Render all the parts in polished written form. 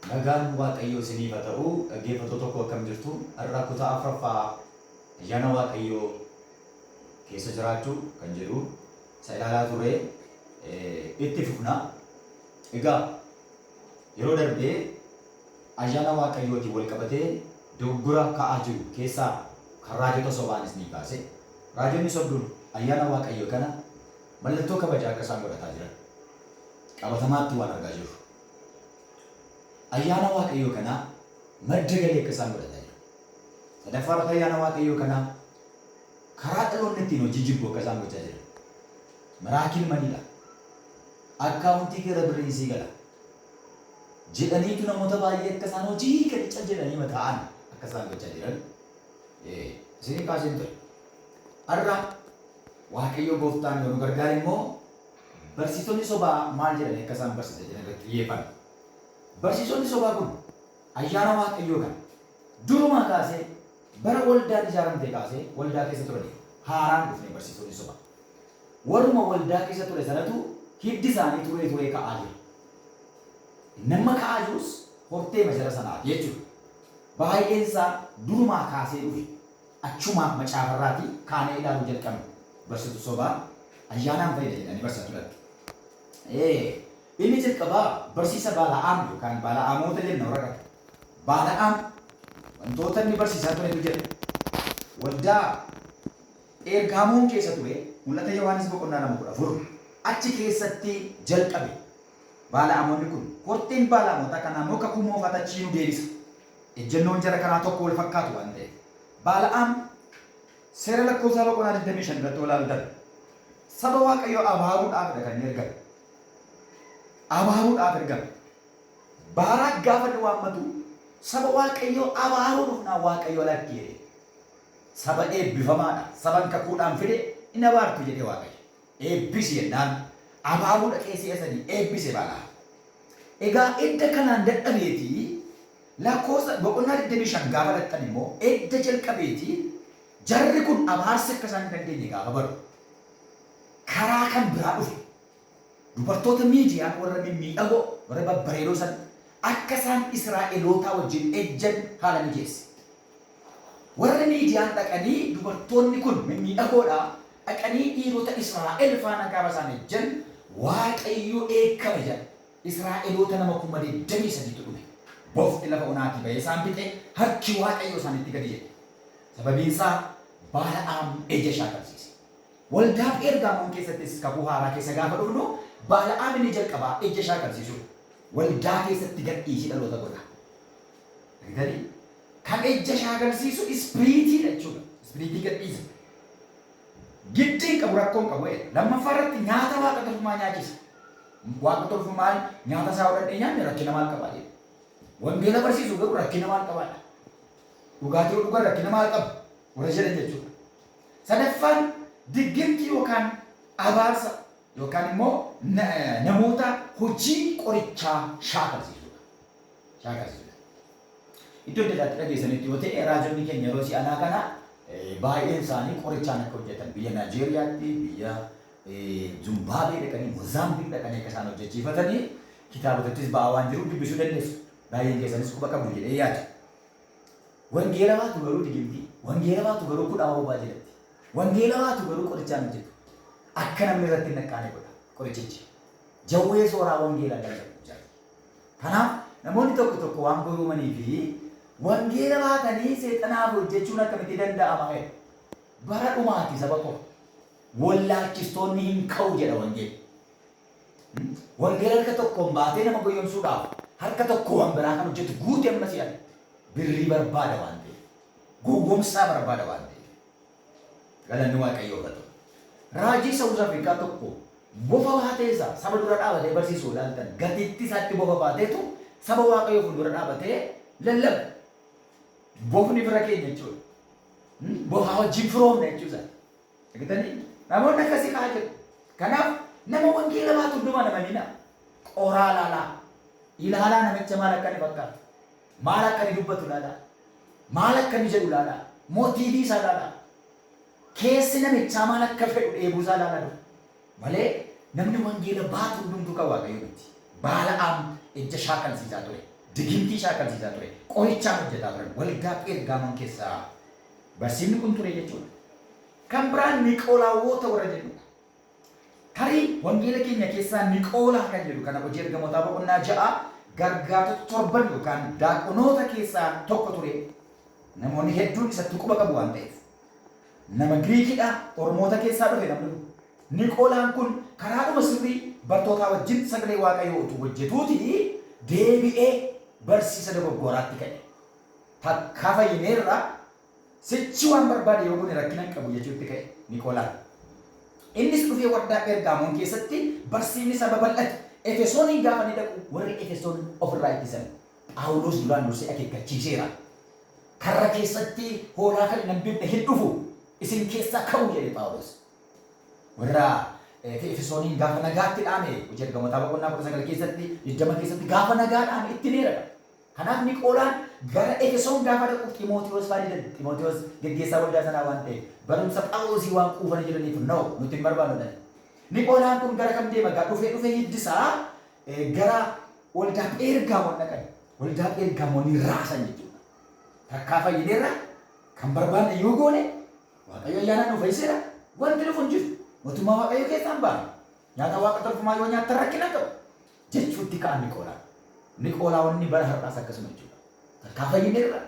Nagaan Waaqayyoo isiniif haa ta'u. Dhaggeeffattoota koo, akkam jirtu? Har'a kutaa afuraffaa ayyaana Waaqayyoo keessa jiraachuu kan jedhu isa ilaalaa turre itti fufna. Egaa yeroo darbee ayyaana Waaqayyootiin wal qabatee dogoggora ka'aa jiru keessaa kan raajota sobaanis ni kaase. Raajonni sobduun ayyaana Waaqayyoo kana mallattoo kabajaa akka isaan godhataa jiran qabatamaatti waan argaa jirru. Ayyaana Waaqayyoo kana madda galii akka isaan godhataa jiran. Sadaffaa irratti ayyaana Waaqayyoo kana karaa dhaloonni ittiin hojii jibbu akka isaan gochaa jiran. Miracle moneydha. Akkaawuntii kee irra birriin sii gala jedhaniitu namoota baay'ee akka isaan hojii gadi cal jedhanii mataa'an akka isaan gochaa jiran isinii kaaseen ture. Har'a Waaqayyo gooftaan yoo nu gargaare immoo barsiisonni sobaa maal jedhanii akka isaan barsiisaa jiran irratti xiyyeeffanna. Barsiisonni sobaa kun ayyaana Waaqayyoo kana durumaa kaasee, bara waldaan ijaaramte kaasee waldaa keessa turaniiru. Haaraan dhufne barsiisonni sobaa. Warruma waldaa keessa ture sanatu hiddi isaanii turee turee ka'aa jira. Nama ka'aa jirus hortee jara sanaati jechuudha. Baay'een isaa durumaa kaasee dhufe. Achumaa macaafarraatii kaanee ilaaluu jalqabne. Barsiisota sobaa ayyaanaan fayyada jedhanii barsiisaa turan. Inni jalqabaa barsiisa Baala'aam yookaan Baala'aamoota jenna warra kana. Baala'aam wantoota inni barsiisaa turetu jira. Waldaa Pheergaamoon keessa ture, Mul'ata Yohaannis boqonnaa 2:14, achi keessatti jalqabe. Baala'amoonni kun, horteen Baala'aamotaa kanaa immoo kakuu moofaatti achii nu deebisa. Ejjennoon jara kanaa tokko wal fakkaatu waan ta'eef. Baala'aam Seera Lakkoofsaa boqonnaa 25 irratti yoo ilaaltan, saba Waaqayyoo abaaruudhaafidha kan inni ergame. Abaaruudhaaf ergame. Baaraaq gaafa inni waammatu saba Waaqayyoo abaaruu dhufnaan Waaqayyo lakki jedhe. Saba eebbifamaadha. Saban kakuudhaan fide hin abaartu jedhee Waaqayyo. Eebbisi jennaan abaaruu dhaqee si'a 3 eebbise Balaam. Egaa edda kanaan dadhabeeti Lakkoofsa boqonnaa 25 gaafa dhaqxan immoo edda jalqabeeti jarri kun abaarsa akka isaan hin dandeenye gaafa baru karaa kan biraa dhufe. Dubartoota Miidiyaan warra mimmiidhagoo, warra babbareedoo sana akka isaan Israa'elootaa wajjin ejjan haala mijeesse. Warri Miidiyaan dhaqanii, dubartoonni kun mimmiidhagoodha, dhaqanii dhiirota Israa'el faana gaafa isaan ejjan Waaqayyo dheekkame jedha. Israa'eloota nama 23,000tu dhume. Bofti lafa onaatii ba'ee isaan fixe, harki Waaqayyoo isaanitti gadi jedhe. Sababiin isaa Baala'aam ejja shaakalsiise. Waldaa Pheergaamoon keessattis Kakuu Haaraa keessa gaafa dhufnu Baala'aam inni jalqabaa ejja shaakalsiisuudha. Waldaa keessatti gadhiisii dhaloota godha. Argitanii? Kan ejja shaakalsiisu ispiriitiidha jechuudha. Ispiriitii gadhiisa. Giddi hin qabu, rakkoo hin qabu jedha. Lammaffaa irratti nyaata waaqa tolfamaa nyaachisa. Waaqa tolfamaan nyaata isaa godhadhee nyaanne rakkina maal qabaa jedha. Wangeela barsiisu garuu rakkina maal qabaadha. Dhugaatii yoo dhugan rakkina maal qaba warra jedhan jechuudha. Sadaffaan diggimti yookaan abaarsa yookaan immoo namoota hojii qorichaa shaakalsiisudha. Shaakalsiisudha. Iddoo adda addaatti dhageessanitti yoo ta'e, raajonni keenya yeroo si'anaa kana baay'een isaanii qorichaan akka hojjetan, biyya Naajeeriyaatti, biyya Zumbaabee dhaqanii, Moozaambiik dhaqanii akka isaan hojjechiifatanii kitaabotattis ba'aa waan jiruuf dubbisuu dandeessu. Baay'een keessanis quba qabdu jedhee yaada. Wangeela baatu garuu digimtii, wangeela baatu garuu kudhaa bobaa jalatti, wangeela baatu garuu qorichaan hojjetu. Akka namni irratti hin dhaqqaane godha qorichichi. Jawwee sooraa wangeelaa lallabu jira. Kanaaf namoonni tokko tokko waan gowwoomanii fi wangeela baatanii seexanaaf hojjechuun akkamitti danda'ama jedhu. Bara dhumaati, saba koo. Wallaalchistoonni hin ka'u jedha wangeelli. Wangeela harka tokkoon baatee nama goyyomsuudhaaf harka tokko waan biraa kan hojjetu guute amma si'an birrii barbaada waan ta'eef. Gowwomsaa barbaada waan ta'eef. Galanni Waaqayyoof haa ta'u. Raajii Sawuz Afrikaa tokko bofa baatee isaa saba dura dhaabatee barsiisu ilaaltan, gatiittii isaatti bofa baateetu saba Waaqayyoo fuuldura dhaabatee lallaba. Bofni fira keenya jechuudha. Bofaa wajjin firoomna jechuudha. Argitanii? Namoonni akkasii ka'aa jiru. Kanaaf nama wangeela baatu hundumaa namanina. Qoraa ilaalaa. Ilaalaa namicha maal akka inni fakkaatu. Maal akka inni dubbatu ilaalaa. Maal akka inni jedhu ilaalaa. Motiivii isaa ilaalaa. Keessi namichaa maal akka fedhu, dheebuu isaa ilaalaa dura. Malee namni wangeela baatu hundumtuu kan Waaqayyoo miti. Baala'aam ejja shaakalsiisaa ture. Digimtii shaakalsiisaa ture. Qorichaan hojjetaa turan. Waldaa Pheergaamoon keessaa barsiifni kun ture jechuudha. Kan biraan Niqoolaawwoota warra jedhudha. Tarii wangeela keenya keessaa Niqoolaa kan jedhu kana Hojii Ergamootaa boqonnaa 6 gargaartota torban yookaan daaqonoota keessaa tokko ture. Namoonni hedduun isatti quba qabu waan ta'eef. Nama Giriikidha, Ormoota keessaa dhufe namni kun. Niqoolaan kun karaadhuma sirrii bartootaa wajjin sagalee Waaqayyoo utuu hojjetuuti deebi'ee barsiisa dogoggoraatti ka'e. Takkaa fayyineerra, sichi waan barbaade yoo goone rakkina hin qabu jechuutti ka'e Niqoolaan. Innis dhufee waldaa Pheergaamoon keessatti barsiifni isaa babal'ate. Efesooniin gaafa inni dhaqu warri Efesoon ofirraa ittisan. Phaawulos duraan dursee akeekkachiiseera. Karra keessatti hoolaa kan hin hambifne hin dhufu, isin keessaa ka'u jedhe Phaawulos. Warra Efesooniin gaafa nagaatti dhaame Hojii Ergamootaa boqonnaa 19 keessatti 20 keessatti gaafa nagaa dhaame itti himeera. Kanaaf Niqoolaan gara Efesoon gaafa dhaqu Ximootiwoos faa didan. Ximootiwoos geggeessaa waldaa sanaa waan ta'eef barumsa Phaawuloosii waan quufanii jiraniif no nuti hin barbaannu jedhan. Niqoolaan kun gara kam deema gaa dhufee dhufee hiddisaa gara waldaa Pheergaamoon dhaqan. Waldaa Pheergaamoonii raasan jechuudha. Takkaa fayyineerra kan barbaanne yoo goone Waaqayyo ayyaanaan nu fayyiseera. Wanti dhufu hin jiru. Mootummaa Waaqayyo keessaa hin baanu. Nyaata waaqa tolfamaa yoo nyaattan rakkina hin qabu. Jechuutti ka'an Niqoolaan. Niqoolaawonni bara har'aas akkasuma jechuudha. Takkaa fayyineerra.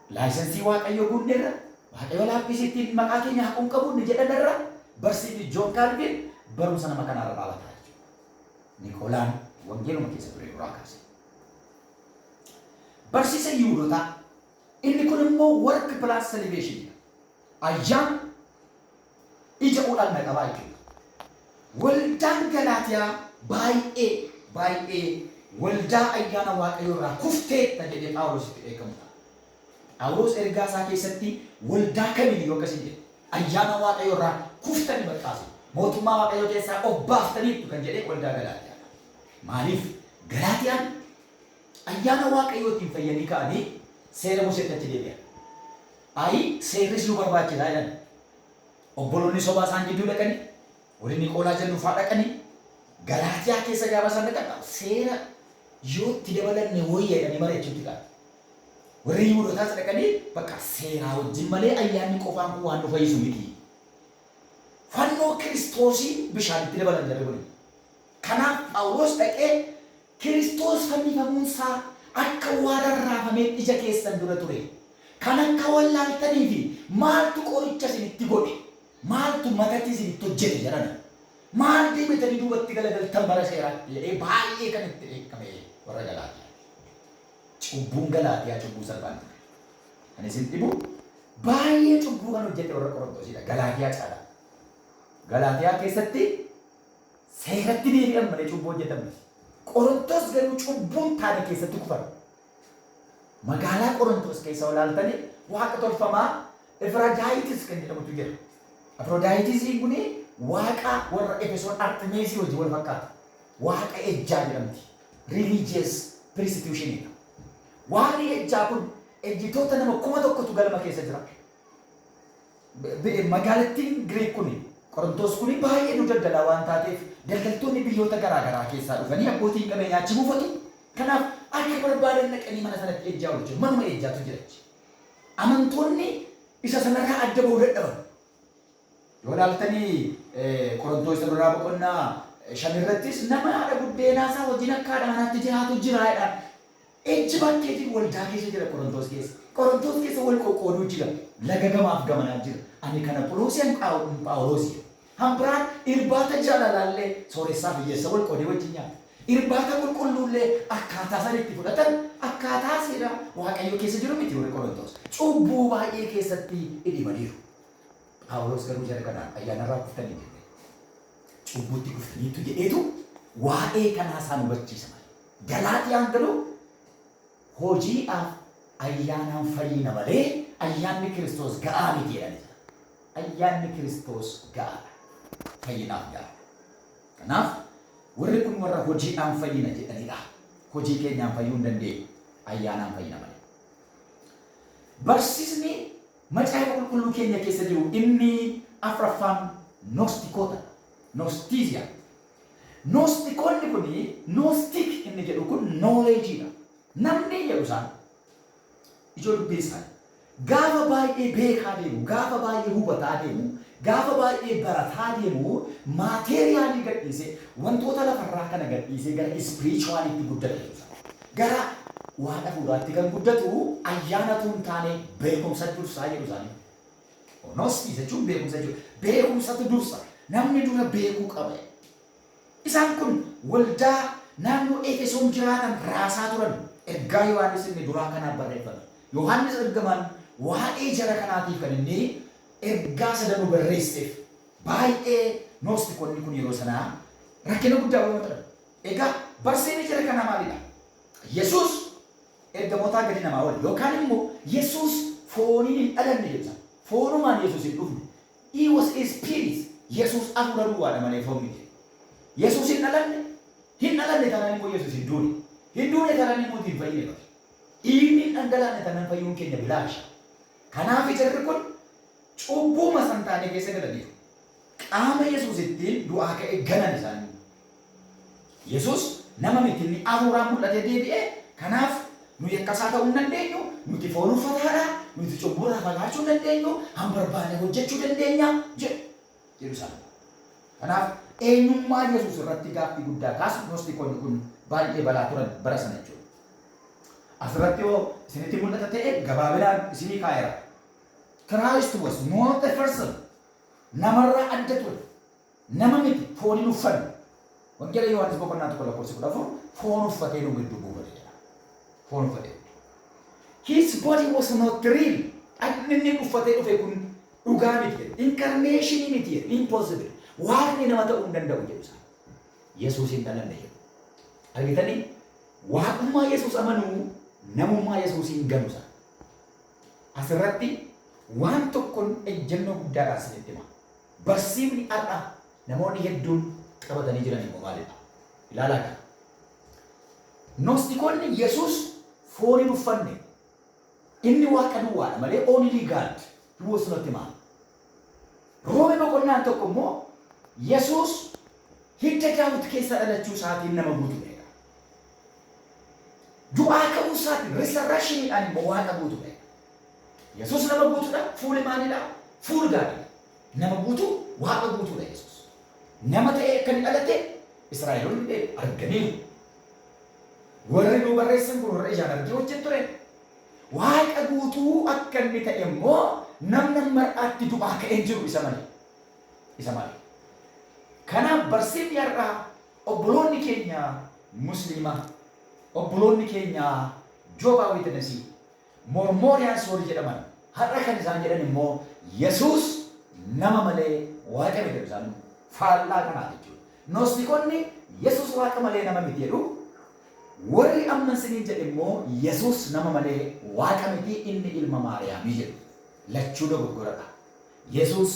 Laayisensii Waaqayyoo guunneerra. Waaqayyo laaphisii ittiin maqaa keenya haquu hin qabu inni jedhanerra. Barsiifni Joon Kaalviin barumsa nama kanaarra dhaabataa jechuudha. Niqoolaan wangeeluma keessa ture duraa kaase. Barsiisa Yihuudotaa inni kun immoo work plus salvation dha. Ayyaana ija udhaan na qabaa jechuudha. Waldaan Galaatiyaa baay'ee baay'ee waldaa ayyaana Waaqayyoo irraa kufteetta jedhee Phaawulos itti dheekkamudha. Phaawulos ergaa isaa keessatti waldaa kamiin iyyuu akkas hin jedhe. Ayyaana Waaqayyoo irraa kuftanii baqqaase. Mootummaa Waaqayyoo keessaa of baaftaniittu kan jedhe waldaa Galaatiyaadha. Maaliif? Galaatiyaan ayyaana Waaqayyootiin fayyanii ka'anii seera Museetti achi deebi'an. Ayi seerris nu barbaachisa jedhan. Obboloonni sobaa isaan gidduu dhaqanii, warri Niqoolaa jennu faa dhaqanii, Galaatiyaa keessa gaafa isaan dhaqan seera yoo itti dabalanne wayya jedhanii mari'achuutti ka'an. Warri Yihuudootaas dhaqanii bakka seeraa wajjin malee ayyaanni qofaan kun waan nu fayyisu miti. Fannoo Kiristoosii bishaanitti dabalan jarri kun. Kanaaf Phaawulos dhaqee Kiristoos fannifamuun isaa akka waa rarraafameetti ija keessan dura ture. Kan akka wallaaltanii fi maaltu qoricha isinitti godhe? Maaltu matatti isinitti hojjete jarana? Maal deebitanii duubatti galagaltan bara seeraatti jedhee baay'ee kan itti dheekkame warra Galaatiyaati. Cubbuun Galaatiyaa cubbuu salphaa hin turre. Kan isin dhibu baay'ee cubbuu kan hojjete warra Qorontosiidha. Galaatiyaa caalaa. Galaatiyaa keessatti seeratti deebi'an malee cubbuu hojjetan miti. Qorontos garuu cubbuun taane keessatti kufan. Magaalaa Qorontos keessa olaaltanii waaqa tolfamaa Efrodaayitis kan jedhamutu jira. Afrodaayitisiin kun waaqa warra Efesoon Arxemeesii wajjin wal fakkaata. Waaqa ejjaa jedhamti. Religious prostitutionidha. Waaqni ejjaa kun ejjitoota nama 1000tu galma keessa jira. Magaalattiin Giriik kun Qorontos kun baay'ee nu daldalaa waan taateef daldaltoonni biyyoota garaa garaa keessaa dhufanii abbootiin qabeenyaa achi buufatu. Kanaaf akka barbaadan dhaqanii mana sanatti ejjaa oolu jechuudha. Manuma ejjaatu jira achi. Amantoonni isa sanarraa adda ba'uu dadhaban. Yoo ilaaltanii Qorontos isa duraa boqonnaa 5 irrattis nama haadha buddeenaa isaa wajjin akka haadha manaatti jiraatu jira jedha. Ejji bakkeetiin waldaa keessa jira Qorontos keessa. Qorontos keessa wal qoqqooduu jira. Laga gamaaf gamanaa jira. Ani kan Apholoosii an Phaawuloosii. Han biraan irbaata jaalalaallee sooressaa fi hiyyeessa wal qoodee wajjin nyaata. Irbaata qulqulluullee akkaataa isaan itti fudhatan akkaataa seera Waaqayyoo keessa jiru miti warri Qorontos. Cubbuu baay'ee keessatti dhidhimaniiru. Phaawulos garuu jara kanaan ayyaanarraa kuftanii jenne. Cubbuutti kuftaniitu jedheetu waa'ee kanaa isaan hubachiisa malee. Galaatiyaan garuu hojiidhaaf ayyaanaan fayyina malee ayyaanni Kiristoos ga'aa miti jedhan isaan. Ayyaanni Kiristoos ga'aadha. Fayyinaaf ga'aadha. Kanaaf warri kun warra hojiidhaan fayyina jedhanidha. Hojii keenyaan fayyuu hin dandeenyu. Ayyaanaan fayyina malee. Barsiisni Macaafa Qulqulluu keenya keessa jiru inni afraffaan Noostikoota. Noostiiziyaa. Noostikoonni kun Noostik inni jedhu kun Knowledgeiidha. Namni jedhu isaan ijoo dubbii isaanii gaafa baay'ee beekaa deemu, gaafa baay'ee hubataa deemu, gaafa baay'ee barataa deemu, materialii gadhiisee, wantoota lafarraa kana gadhiisee gara spiritualiitti guddata jechuudha. Gara waan hafuuraatti kan guddatu ayyaanatu hin taane beekumsa dursaa jedhu isaanii. Gnosis jechuun beekumsa jechuudha. Beekumsatu dursa. Namni dura beekuu qaba. Isaan kun waldaa naannoo Efesoon jiraatan raasaa turan. Ergaa Yohaannis inni duraa kanaaf barreeffame. Yohaannis ergamaan waa'ee jara kanaatiif kan inni ergaa sadanuu barreesseef baay'ee Gnosticonni kun yeroo sanaa rakkina guddaa uumaa turan. Egaa barsiisni jara kanaa maalidha? Yesuus ergamootaa gadi namaa ol yookaan immoo Yesuus fooniin hin dhalanne jedhu isaan. Foonumaan Yesuus hin dhufne. He was a spirit. Yesuus hafuura duwwaadha malee foon miti. Yesuus hin dhalanne. Hin dhalanne taanaan immoo Yesuus hin duune. Hin duune taanaan immoo hin fayyine bara. Dhiigni hin dhangalaane taanaan fayyuun keenya bilaasha. Kanaaf jarri kun cubbuu masan taane keessa galaniiru. Qaama Yesuus ittiin du'aa ka'e ganan isaanii. Yesuus nama miti, inni hafuuraan mul'atee deebi'e. Kanaaf nuyi akkasaa ta'uu hin dandeenyu. Nuti foon uffataadha. Nuti cubburraa fagaachuu hin dandeenyu. Han barbaanne hojjechuu dandeenya jedhu isaan. Kanaaf eenyummaa Yesuus irratti gaaffii guddaa kaasu. Gnosticonni kun baay'ee balaa turan bara sana jechuudha. Asirratti yoo isinitti mul'ata ta'e gabaabinaan isinii kaa'eera. Christ was not a person. Namarraa adda ture. Nama miti, foon hin uffanne. Wangeela Yohaannis boqonnaa 1 lakkoofsa 14 foon uffatee nu gidduu buufate jedha. Foon uffatee. His body was not real. Dhagni inni uffatee dhufe kun dhugaa miti jedhe. Incarnation miti jedhe. Impossible. Waaqni nama ta'uu hin danda'u jedhu isaan. Yesuus hin dhalanne jedhu. Argitanii, waaqummaa Yesuus amanuu, namummaa Yesuus hin ganu isaan. Asirratti waan tokkoon ejjennoo guddaadhaan isinitti hima. Barsiifni har'a namoonni hedduun qabatanii jiran immoo maalidha? Ilaalaa kana. Gnosticonni Yesuus foon hin uffanne. Inni waaqa duwwaadha malee, only God. He was not man. Roome boqonnaan 1 immoo Yesuus hidda Daawit keessa dhalachuu isaatiin nama guutuudha. Du'aa ka'uu isaatiin, resurrectioniidhaan immoo waaqa guutuudha. Yesuus nama guutuudha, full manidha, full Godiidha. Nama guutuu, waaqa guutuudha Yesuus. Nama ta'ee akka inni dhalate Israa'eloonni arganiiru. Warri nu barreessan kun warra ijaan argee wajjin ture. Waaqa guutuu akka inni ta'e immoo namni mar'aatti du'aa ka'ee jiru isa malee. Isa malee. Kanaaf barsiifni har'aa obboloonni keenya Musliima, obboloonni keenya Jehovah Witnessii, Mormonians warri jedhaman har'a kan isaan jedhan immoo Yesuus nama malee waaqa miti jedhu isaan, faallaa kanaa jechuudha. Gnosticonni Yesuus waaqa malee nama miti jedhu. Warri amma isiniin jedhe immoo Yesuus nama malee waaqa miti, inni ilma Maariyaamii jedhu. Lachuu dogoggoradha. Yesuus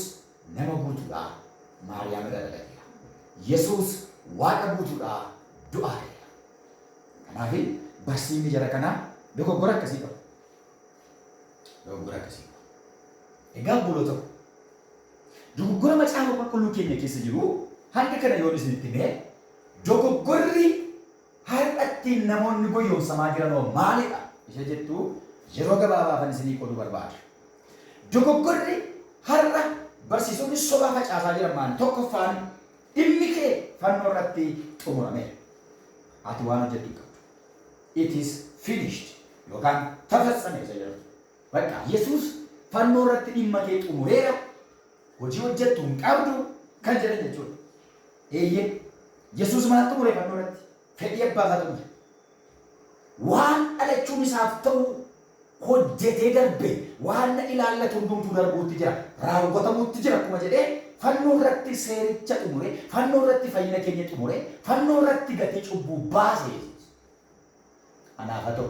nama guutuudha, Maariyaam irra dhalateera. Yesuus waaqa guutuudha, du'aa ka'eera. Kanaaf barsiifni jara kanaa dogoggora akkasii qabu. Dogoggora akkasii qabu. Egaa obboloota ko, dogoggora macaafa qulqulluu keenya keessa jiru hanga kana yoon isinitti himee, dogoggorri har'atti namoonni goyyomsamaa jiranoo maalidha ishee jettu yeroo gabaabaafan isinii qooduu barbaada. Dogoggorri har'a barsiisonni sobaa facaasaa jiran maali? Tokkoffaan, dhimmi kee fannoo irratti xumurameera. Ati waan hojjettu hin qabdu. It is finished yookaan tafatsame isa jedhamu. Bakka Yesuus fannoo irratti dhimma kee xumureera, hojii hojjettu hin qabdu kan jedhan jechuudha. Eeyyee, Yesuus maal xumure fannoo irratti? Fedhii abbaa isaa xumure. Waan dhalachuun isaaf ta'u hojjetee darbe, waan na ilaallatu hundumtuu darbuutti jira, raawwatamuutti jira akkuma jedhee fannoo irratti seericha xumure, fannoo irratti fayyina keenya xumure, fannoo irratti gatii cubbuu baase Yesuus. Anaaf haa ta'u,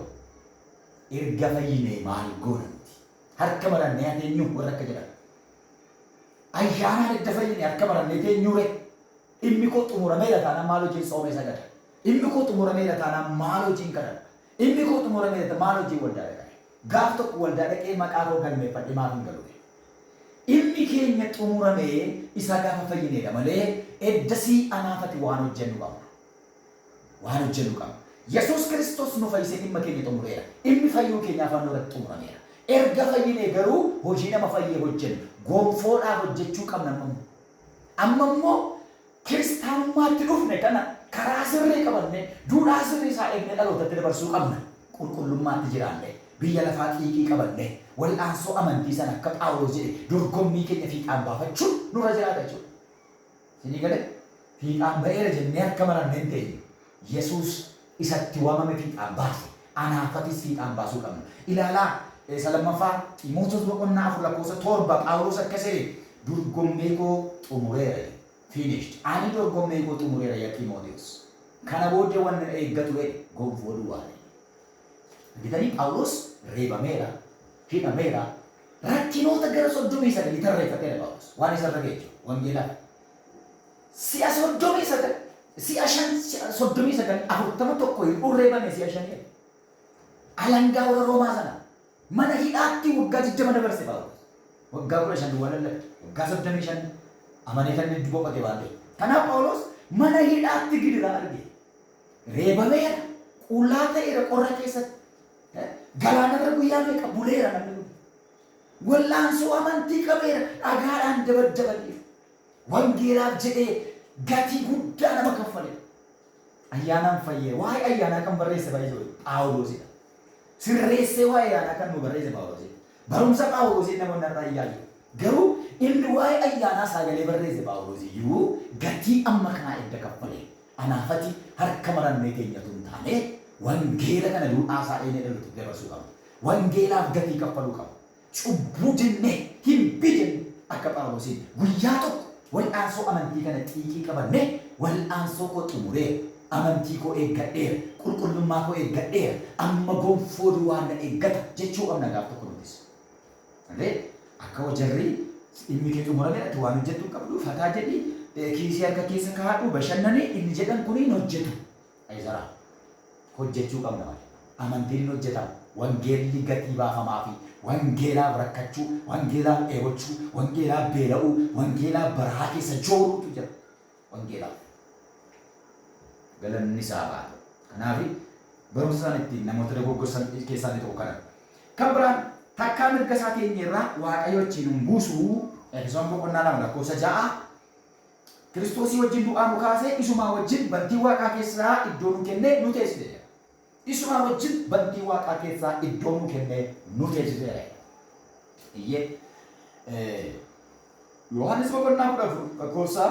erga fayyinee maal goona nuti? Harka marannee haa teenyu warra akka jedhan. Ayyaanaan edda fayyine harka marannee teenyuure? Dhimmi koo xumurameera taanaan maal hojiin tsoomee sagada? Dhimmi koo xumurameera taanaan maal hojiin kadhadha? Dhimmi koo xumurameera maal hojiin waldaa dhaqare? Gaaf tokko waldaa dhaqee maqaa koo galmeeffadhe maaf hin galuure? Dhimmi keenya xumuramee isa gaafa fayyineedha malee eddasii anaafati waan hojjennu qabna. Waan hojjennu qabna. Yesuus Kiristoos nu fayyisee dhimma keenya xumureera. Dhimmi fayyuu keenyaa fannoo irratti xumurameera. Erga fayyinee garuu hojii nama fayyee hojjennu gonfoodhaaf hojjechuu qabna amma immoo. Amma immoo kiristaanummaatti dhufne kana karaa sirrii qabannee duudhaa sirrii isaa eegnee dhalootatti dabarsuu qabna. Qulqullummaatti jiraannee biyya lafaa xiiqii qabannee wal'aansoo amantii sana akka Phaawulos jedhe dorgommii keenya fiixaan baafachuun nurra jiraata jechuudha. Isinii galee? Fiixaan ba'eera jennee harka marannee hin teenyu. Yesuus isatti waamame fiixaan baase. Anaafatis fiixaan baasuu qabna. Ilaalaa isa lammaffaa Xiimotewos boqonnaa 4 lakkoofsa 7 Phaawulos akkas jedhe dorgommee koo xumureera jedhe. Finished. Ani dorgommee koo xumureera yaa Xiimotewos. Kana booddee wanni na eeggatu jedhe gonfoo duwwaadha. Argitanii Phaawulos reebameera, hidhameera, rakkinoota gara 39 tarreeffateera Phaawulos. Waan isarra ga'e jechuudha. Wangeelaaf. Si'a 39, si'a 5, si'a 39, 40 tokko hir'uun reebame si'a 5. Alangaa warra Roomaa sana mana hidhaatti waggaa 20 dabarse Phaawulos. Waggaa 15 duwwaa lallabe. Waggaa 35 amanee kan inni boqote waan ta'eef. Kanaaf Phaawulos mana hidhaatti gidiraa arge. Reebameera, qullaa ta'eera qorra keessatti. Galaanarra guyyaa meeqa buleera namni kun. Wallaansoo amantii qabeera, dhagaadhaan dabaddabaniiru. Wangeelaaf jedhee gatii guddaa nama kaffaledha. Ayyaanaan fayyee waa'ee ayyaanaa kan barreesse baay'isoo Phaawulosidha. Sirreessee waa'ee ayyaanaa kan nu barreesse Phaawulosidha. Barumsa Phaawulosiin namoonni har'a iyyaa jiru. Garuu inni waa'ee ayyaanaa sagalee barreesse Phaawulos iyyuu gatii amma kanaa edda kaffalee anaafati harka marannee teenyatu hin taane wangeela kana duudhaa isaa eenyee dhalootatti dabarsuu qabna. Wangeelaaf gatii kaffaluu qabna. Cubbuu jennee hin bijenne akka Phaawulosiin guyyaa tokko wal'aansoo amantii kana xiiqii qabannee wal'aansoo koo xumureera, amantii koo eeggadheera, qulqullummaa koo eeggadheera, amma gonfoo duwwaan na eeggata jechuu qabna gaaf tokko nutis. Malee akka jarri dhimmi kee xumurameera ati waan hojjettu hin qabdu fataa jedhi kiisii harka keessa kaa'adhu bashannanii inni jedhan kun hin hojjetu. Ayisaraa. Hojjechuu qabna malee. Amantiin hin hojjetama. Wangeelli gatii baafamaa fi wangeelaaf rakkachuu, wangeelaaf dheebochuu, wangeelaaf beela'uu, wangeelaaf barahaa keessa jooruutu jira. Wangeelaaf. Galanni isaa haa ta'u. Kanaaf barumsa isaan ittiin namoota dogoggorsan keessaa inni tokko kana. Kan biraan takkaa mirga isaa teenyeerraa Waaqayyo achiin hin buusu. Efesoon boqonnaa 2 lakkoofsa 6 Kiristoosii wajjin du'aa nu kaasee isumaa wajjin bantii waaqaa keessaa iddoo nu kennee nu teessise jedha. Isumaa wajjin bantii waaqaa keessaa iddoo nu kennee nu teessiseera jedha. Iyyee Yohaannis boqonnaa 14 lakkoofsa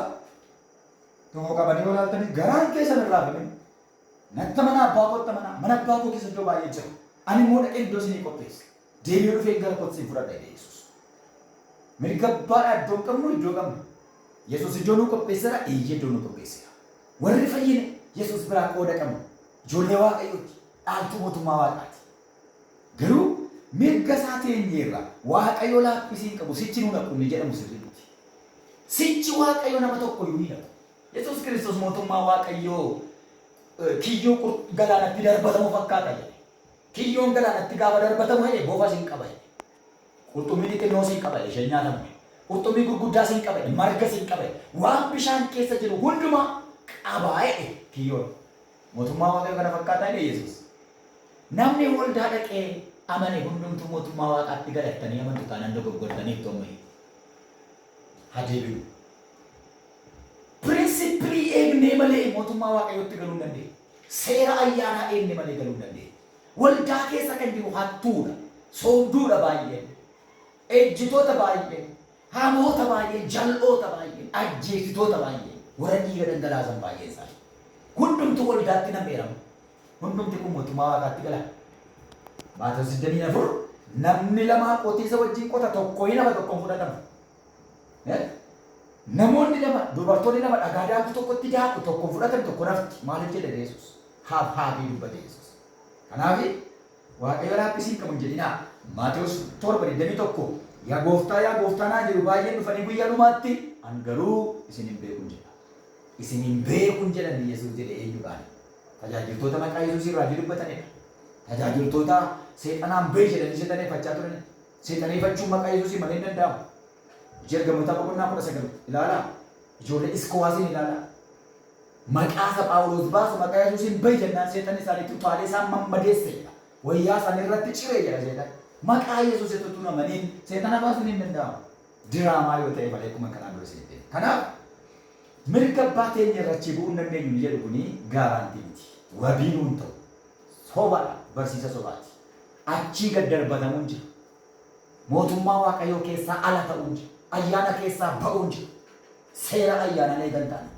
1 qabanii yoo ilaaltanii garaan keessan irraa raafame natti amanaa abbaa kootti amanaa mana abbaa koo keessa iddoo baay'ee jira. Ani immoo dhaqee iddoo isinii qopheessa. Deebi'ee dhufee gara kootti isin fudhadha jedhe Yesuus. Mirga abbaadhaa iddoo hin qabnu iddoo qabna. Yesuus iddoo nuu qopheesseera eeyyee iddoo nuu qopheesseera. Warri fayyine Yesuus biraa qooda qabna. Ijoollee Waaqayyooti. Dhaaltuu mootummaa Waaqaati. Garuu mirga isaa teenyeerra Waaqayyo laaphisii hin qabu sichi nu naqu inni jedhamu sirrii miti. Sichi Waaqayyo nama tokko iyyuu hin naqu. Yesuus Kiristoos mootummaa Waaqayyoo kiyyoo galaanatti darbatamu fakkaata jedhe. Kiyyoon galaanatti gaafa darbatamu jedhe bofa sin qaba jedhe. Qurxummii xixinnoo sin qaba jedhe isheen nyaatamte. Qurxummii gurguddaa sin qaba jedhe marga sin qaba jedhe. Waan bishaan keessa jiru hundumaa qabaa jedhe kiyyoon. Mootummaa Waaqayyoo kana fakkaataa jedhe Yesuus. Namni waldaa dhaqee amane hundumtuu mootummaa Waaqaatti galattanii amantu taanaan dogoggortaniittu ammayyuu. Haa deebinu. Pirinsipilii eegnee malee mootummaa Waaqayyootti galuu hin dandeenyu. Seera ayyaanaa eegne malee galuu hin dandeenyu. Waldaa keessa kan jiru hattuudha, soobduudha baay'een, ejjitoota baay'een, hamoota baay'een, jal'oota baay'een, ajjeesitoota baay'een, warra dhiiga dhangalaasan baay'een isaanii. Hundumtu waldaatti nam'eerama. Hundumti kun mootummaa Waaqaatti gala. Maatewos 24 namni lama qotiisa wajjin qota tokko hin hafa tokko hin fudhatama. Namoonni lama, dubartoonni lama dhagaa daakuu tokkotti daaku, tokko fudhatan, tokko nafti. Maaliif jedhe Yesuus? Haaf haafii dubbate Yesuus. Kanaaf Waaqayyo laaphisii hin qabu hin jedhinaa. Maatewos 7:21 Yaa gooftaa yaa gooftaa naa jedhu baay'een dhufanii guyyaa dhumaatti an garuu isin hin beekun jedha. Isin hin beekun jedhan Yesuus jedhe eenyudhaan? Tajaajiltoota maqaa Yesuusiin raajii dubbatanidha. Tajaajiltoota seexanaan ba'i jedhanii seexaneeffachaa turanidha. Seexaneeffachuun maqaa Yesuusiin malee hin danda'amu. Hojii Ergamootaa boqonnaa 19 ilaalaa. Ijoollee Iskowaasiin ilaalaa. Maqaa isa Phaawulos baasu maqaa Yesuusiin bahi jennaan seexanni isaaniitti utaalee isaan mammadeesse jedha. Wayyaa isaanii irratti ciree jedha seexan. Maqaa Yesuus utuu hin amaniin seexana baasuun hin danda'amu. Diraamaa yoo ta'e malee akkuma kanaan dura isinitti hime. Kanaaf mirga abbaa keenya irra achi bu'uu hin dandeenyu ni jedhu kuni guarantee miti. Wabii nuun ta'u. Sobadha. Barsiisa sobaati. Achii gad darbatamuun jira. Mootummaa Waaqayyoo keessaa ala ta'uun jira. Ayyaana keessaa ba'uun jira. Seera ayyaanaan eegan ta'an.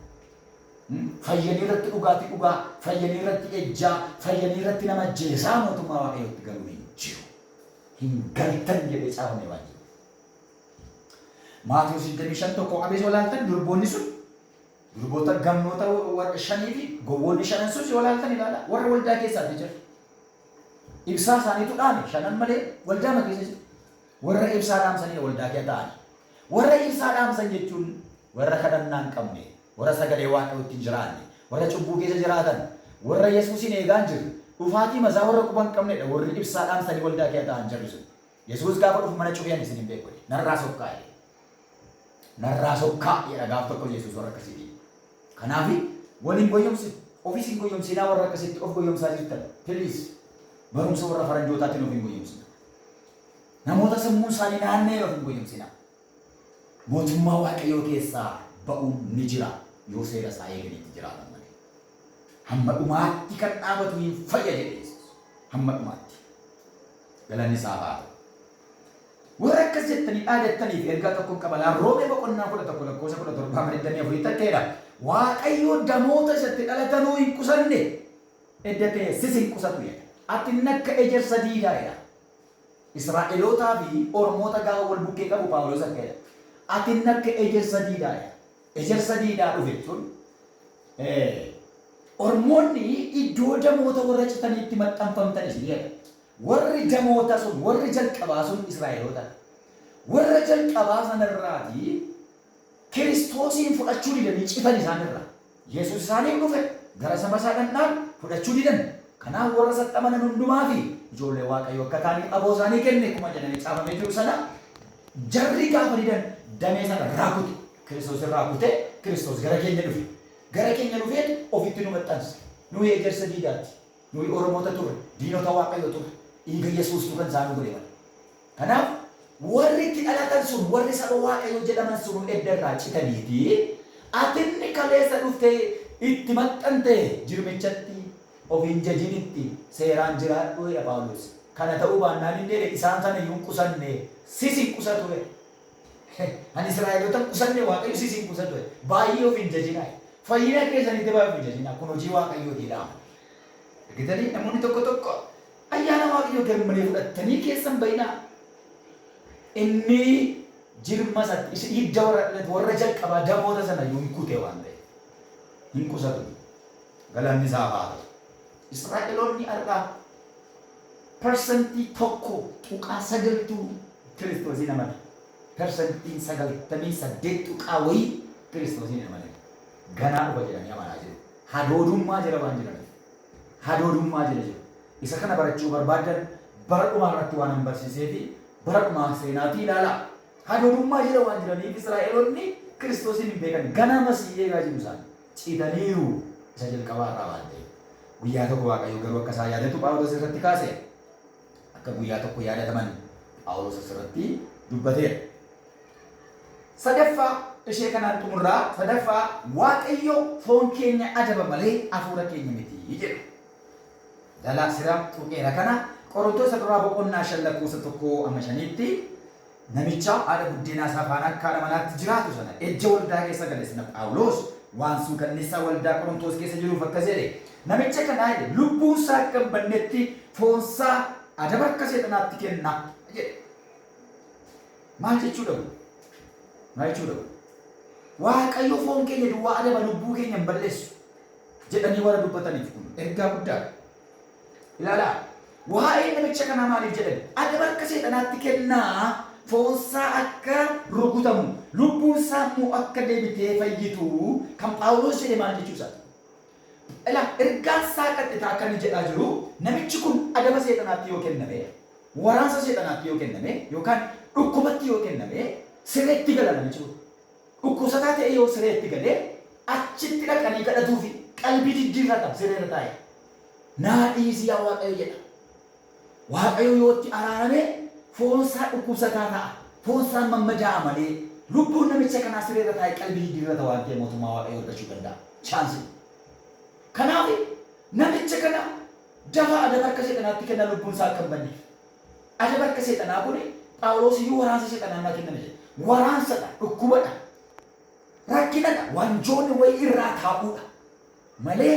Fayyanii irratti dhugaatii dhugaa, fayyanii irratti ejjaa, fayyanii irratti nama ajjeesaa mootummaa Waaqayyootti galuun hin jiru. Hin galtan jedhee caafame waan jiru. Maatewos 25 tokko qabee yoo ilaaltan durboonni sun durboota gamnoota warra shanii fi gowwoonni shanan sun yoo ilaaltan ilaala warra waldaa keessaati jira. Ibsaa isaaniitu dhaame shanan malee waldaama keessa jiru. Warra ibsaa dhaamsanidha waldaa keessa ta'ani. Warra ibsaa dhaamsan jechuun warra kadhannaa hin qabne, warra sagalee Waaqayyootti hin jiraanne, warra cubbuu keessa jiraatan, warra Yesuusin eegaa hin jirre, dhufaatii masaa warra quba hin qabnedha warri ibsaa dhaamsanii waldaa keessa ta'an jarri sun. Yesuus gaafa dhufu mana cufee ani isin hin beeku jedhe. Narraa sokkaa jedhe. Narraa sokkaa jedha gaaf tokko Yesuus warra akkasiitiin. Kanaaf wal hin goyyomsin. Ofis hin goyyomsinaa warra akkasitti of goyyomsaa jirtan. Please. Barumsa warra faranjootaatiin of hin goyyomsina. Namoota sammuun isaanii naanna'een of hin goyyomsinaa. Mootummaa Waaqayyoo keessaa ba'uun ni jira yoo seera isaa eeganiitti jiraatan malee. Hamma dhumaatti kan dhaabatu hin fayya jedhe Yesuus. Hamma dhumaatti. Galanni isaaf haa ta'u. Warra akkas jettanii dhaadattaniif ergaa tokkon qaba. Laa Roomee boqonnaa 11 lakkoofsa 17 hamma 24 akka jedha. Waaqayyo damoota isatti dhalatanuu hin qusanne edda ta'e sis hin qusatu jedha. Ati inni akka ejersa diidaa jedha. Israa'elootaa fi Ormoota gaafa wal bukkee qabu Phaawulos akka jedha. Ati inni akka ejersa diidaa jedha. Ejersa diidaa dhufe jechuun Ormoonni iddoo damoota warra citaniitti maxxanfamtan isin jedha. Warri damoota sun, warri jalqabaa sun Israa'eloota. Warra jalqabaa sanarraatii Kiristoosiin fudhachuu didanii citan isaanirraa. Yesuus isaaniif dhufe, gara saba isaa dhaqnaan fudhachuu didan. Kanaaf warra isatti amanan hundumaa fi ijoollee Waaqayyoo akka ta'aniif aboo isaanii kenne akkuma jedhamee caafamee jiru sana jarri gaafa didan damee sana irraa kute. Kiristoos irraa kutee Kiristoos gara keenya dhufe. Gara keenya dhufeetu ofitti nu maxxanse. Nuyi ejersa diidaati. Nuyi Oromoota turre, diinota Waaqayyoo turre. Dhiiga Yesuustu kan isaa nu godhe malee. Kanaaf warri itti dhalatan sun, warri saba Waaqayyoo jedhaman sunuu edda irraa citaniiti, atinni kaleessa dhuftee itti maxxante jirmichatti of hin jajinitti seeraan jiraadhu jedha Phaawulos. Kana ta'uu baannaan inni jedhe isaan sana iyyuu hin qusanne, sis hin qusatu jedhe. Ani Israa'eloota hin qusanne Waaqayyo sis hin qusatu jedhe. Baay'ee of hin jajinaa jedhe. Fayyina keessanitti baay'ee of hin jajinaa. Kun hojii Waaqayyooti jedha. Argitanii namoonni tokko tokko ayyaana Waaqayyoo garmalee fudhattanii keessa hin bayinaa. Inni jirma isatti isa hidda warra dhalate warra jalqabaa damoota sana iyyuu hin kute waan ta'eef. Hin qusatu. Galanni isaaf haa ta'u. Israa'eloonni har'aa 1.9% Kiristoosiin amana. Persentiin 98 tuqaa wayii Kiristoosiin hin amanan. Ganaa dhufa jedhanii amanaa jiru. Hadoodummaa jala waan jiraniif. Hadoodummaa jala jiru. Isa kana barachuu barbaaddan bara dhumaa irratti waan an barsiisee fi bara dhumaa seenaatii ilaalaa. Hadoodummaa jala waan jiraniif Israa'eloonni Kiristoosiin hin beekan. Ganaa Masiihii eegaa jiru isaan. Citaniiru isa jalqabaa irraa waan ta'eef. Guyyaa tokko Waaqayyo garuu akka isaan yaadatu Phaawulos irratti kaase. Akka guyyaa tokko yaadataman Phaawulos asirratti dubbateera. Sadaffaa ishee kanaan xumurraa sadaffaa Waaqayyo foon keenya adaba malee hafuura keenya miti jedha. Jalaa sira tuqeera kana Qorontoos isa duraa boqonnaa 5 lakkoofsa 1 amma 5tti namicha haadha buddeenaa isaa faana akka haadha manaatti jiraatu sana ejja waldaa keessa gale sana Phaawulos waan suukanneessaa waldaa Qorontoos keessa jiruuf akkas jedhe namicha kanaa jedhe lubbuun isaa akka hin bannetti foonsaa adaba harka seexanaatti kenna jedhe. Maal jechuudha kun? Maal jechuudha kun? Waaqayyo foon keenya duwwaa adaba lubbuu keenya hin balleessu jedhanii warra dubbataniif kun ergaa guddaadha. Ilaalaa, waa'ee namicha kanaa maaliif jedhan? Adaba harka seexanaatti kennaa foonsaa akka rukutamu lubbuunsaa immoo akka deebitee fayyitu kan Phaawulos jedhe maal jechuu isaati? Ilaa, ergaan isaa qaxxitaa akka inni jedhaa jiru namichi kun adaba seexanaatti yoo kenname Waraansa seexanaatti yoo kenname yookaan dhukkubatti yoo kenname sireetti gala namichi kun. Dhukkubsataa ta'ee yoo sireetti gale achitti dhaqanii kadhatuufi. Qalbii diddiirrata sireerra taa'e. Naa dhiisi yaa Waaqayyo jedha. Waaqayyo yoo itti araarame foonsaa dhukkubsataa ta'a. Foonsaan mammadaa'a malee lubbuun namicha kanaa sireerra taa'e qalbii diddiirrata waan ta'eef mootummaa Waaqayyoo argachuu danda'a. Chance. Kanaaf namicha kana dafaa adaba harka seexanaatti kenna lubbuun isaa akka hin banneef. Adaba harka seexanaa kun Phaawulos iyyuu waraansa seexanaa naa kenname jedha. Waraansadha, dhukkubadha, rakkinadha, wanjoonni wayii irraa taa'uudha. Malee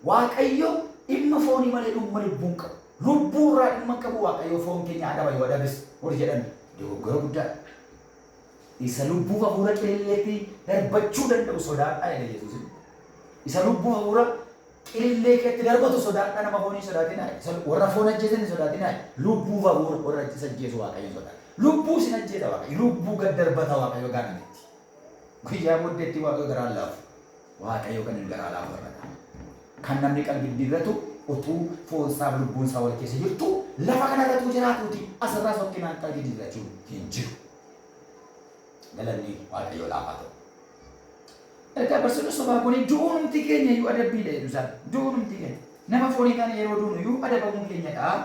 Waaqayyo dhimma foonii malee dhimma lubbuu hin qabu. Lubbuu irraa dhimma hin qabu Waaqayyo foon keenya adaba yoo adabes warri jedhan dogoggora guddaadha. Isa lubbuuf hafuura qililleetti darbachuu danda'u sodaadhaa jedhe Yesuus. Isa lubbuuf hafuura qilillee keetti darbatu sodaadhaa, nama foonii sodaatinaa. Isa warra foon ajjeesan hin sodaatinaa. Lubbuuf hafuura warra isa ajjeesu Waaqayyo sodaadha. Lubbuu isin ajjeesa Waaqayyo. Lubbuu gad darbata Waaqayyo gaanametti. Guyyaa booddeetti Waaqayyo garaan laafu. Waaqayyo kan hin garaa laafu irra ta'a. Kan namni qalbii diddiirratu utuu foonsaaf lubbuun isaa wal keessa jirtu lafa kanarra utuu jiraatuuti asirraa sokkinaan qalbii diddiirrachuun hin jiru. Galanni Waaqayyoo laafaa ta'u. Ergaa barsiisonni sobaa kun du'uunumti keenya iyyuu adabbiidha jedhu isaan. Du'uunumti keenya. Nama foonii taane yeroo duunu iyyuu adabamuu keenyadha.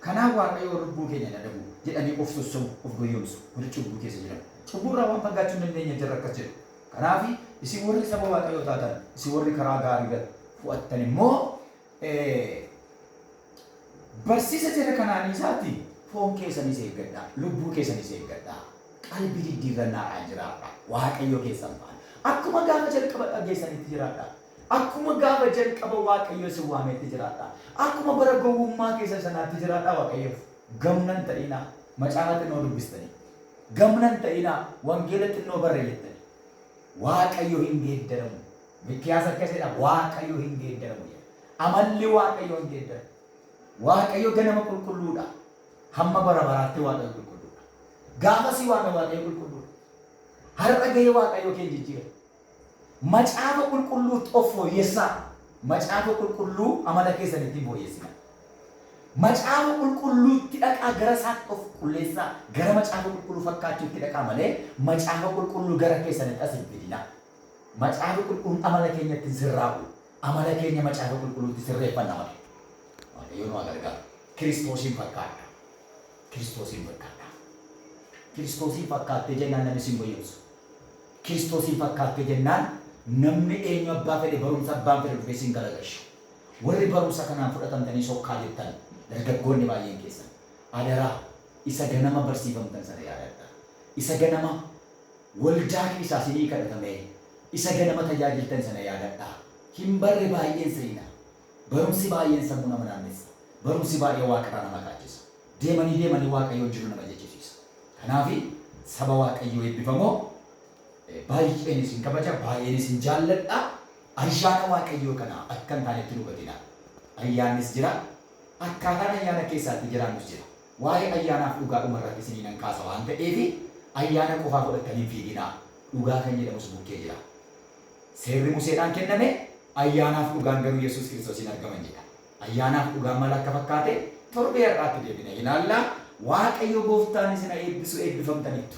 Kanaaf Waaqayyo lubbuu keenya hin adabu jedhanii of sossobu, of goyyomsu. Warri cubbuu keessa jiran. Cubbuurraa waan fagaachuu hin dandeenye jirra akkas jedhu. Kanaaf isin warri saba Waaqayyoo taatan, isin warri karaa gaarii irratti fu'attan immoo barsiisa jara kanaanii isaati foon keessanis eeggadhaa, lubbuu keessanis eeggadhaa, qalbii diddiirrannaadhaan jiraadhaa, Waaqayyo keessan faana. Akkuma gaafa jalqaba dhageessanitti jiraadhaa. Akkuma gaafa jalqaba Waaqayyo isin waametti jiraadhaa. Akkuma bara gowwummaa keessan sanaatti jiraadhaa Waaqayyoof. Gamnan ta'inaa, macaafa xinnoo dubbistanii. Gamnan ta'inaa, wangeela xinnoo barre jettanii. Waaqayyo hin geeddaramu. Mikiyaas akkas jedha, Waaqayyo hin geeddaramu jedha. Amalli Waaqayyo hin geeddaramu. Waaqayyo ganama qulqulluudha. Hamma bara baraatti Waaqayyo qulqulluudha. Gaafa si waame Waaqayyo qulqulluudha. Har'a gahee Waaqayyo kee hin jijjiira. Macaafa qulqulluutti of fooyyessaa. Macaafa qulqulluu amala keessan ittiin fooyyessina. Macaafa qulqulluutti dhaqaa, gara isaatti of qulleessaa. Gara macaafa qulqulluu fakkaachuutti dhaqaa malee macaafa qulqulluu gara keessanitti as hin fidinaa. Macaafa qulqulluun amala keenyatti hin sirraa'u. Amala keenya macaafa qulqulluutti sirreeffanna malee. Waaqayyo nu haa gargaaru. Kiristoosiin fakkaadha. Kiristoosiin fakkaadha. Kiristoosiin fakkaattee jennaan namni sin goyyomsu. Kiristoosiin fakkaattee jennaan namni eenyu abbaa fedhe, barumsa abbaan fedhe dhufee sin galagalchu. Warri barumsa kanaan fudhatamtanii sokkaa jettan dargaggoonni baay'een keessan adaraa isa ganama barsiifamtan sana yaadadha. Isa ganama waldaa keessaa isinii kadhatamee isa ganama tajaajiltan sana yaadadhaa. Hin barre baay'een seenaa. Barumsi baay'een sammuu nama naannessa. Barumsi baay'ee waaqarraa nama kaachisa. Deemanii deemanii Waaqayyoon jiru nama jechisiisa. Kanaaf saba Waaqayyoo eebbifamoo, baay'een isin kabaja, baay'een isin jaalladha. Ayyaana Waaqayyoo kana akka hin taanetti nu hubatina. Ayyaannis jira. Akkaataan ayyaana keessaatti jiraannus jira. Waa'ee ayyaanaaf dhugaa dhumarratti isinii nan kaasa waan ta'eef ayyaana qofaa fudhattanii hin fiiginaa. Dhugaa kan jedhamus bukkee jira. Seerri Museedhaan kenname, ayyaanaaf dhugaan garuu Yesuus Kiristoosiin argaman jedha. Ayyaanaaf dhugaan maal akka fakkaate torbee har'aatti deebinee ilaalla. Waaqayyo gooftaan isin haa eebbisu, eebbifamtanittu.